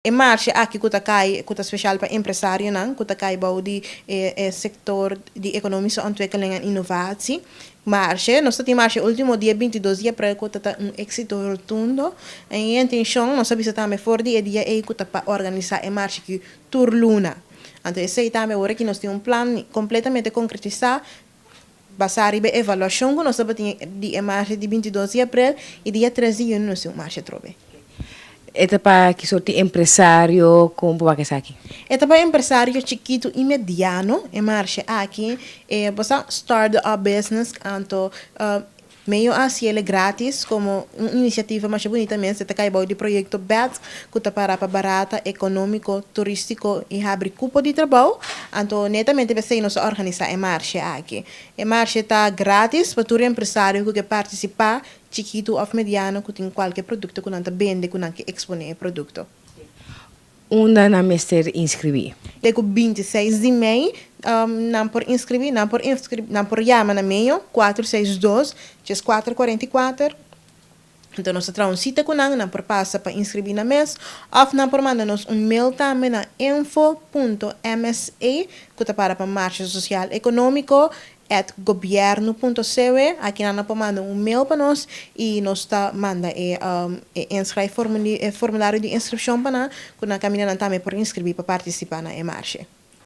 E marshe aki ku ta kai ku ta spesial pa empresarionan ku ta kai bou di e sektor di ekonomische ontwikkeling en innovatie. Marshe, nos ta tin marshe ultimo dia 22 di aprel ku ta ta un éksito rotundo. En e intenshon nos a bisa tambe for di e dia ei ku ta pa organisá e marshe aki tur luna. Anto esei tambe ora ki nos tin un plan kompletamente konkretisá basá riba e evaluashon ku nos tabatin di e marshe di 22 di aprel i dia 3 di yüni nos tin un marshe atrobe. E ta pa ki sorti empresario kon por wak esaki? E ta pa empresario chikitu i mediano e marshe aki. E bo sa start up business, anto MEO a hasi el gratis komo un inisiativa masha bunita mes. E ta kai bou di proyekto BET ku ta para pa Barata, Ekonómiko, Turístiko i Habri Kupo di Trabou. Anto netamente p'esei nos a organisá e marshe aki. E marshe ta gratis pa tur empresario ku ke partisipá, chikitu òf mediano, ku tin kualke produkto ku nan ta bende ku nan ke eksponé e produkto. Unda nan mester inskribí? Te ku 26 di mei nan por inskribí. Nan por inskribí, nan por yama na MEO 462 3444. Anto nos ta traha un sita ku nan, nan por pasa pa inskribí nan mes òf nan por manda nos un mail tambe na info.mse, ku ta para pa Marshe Sosial Ekonómiko, @gobiernu.cw. Aki nan por manda un mail pa nos i nos ta manda e inschrijfformulier, e formulario di inskripshon pa nan, ku nan kaminda nan tambe por inskribí pa partisipá na e marshe.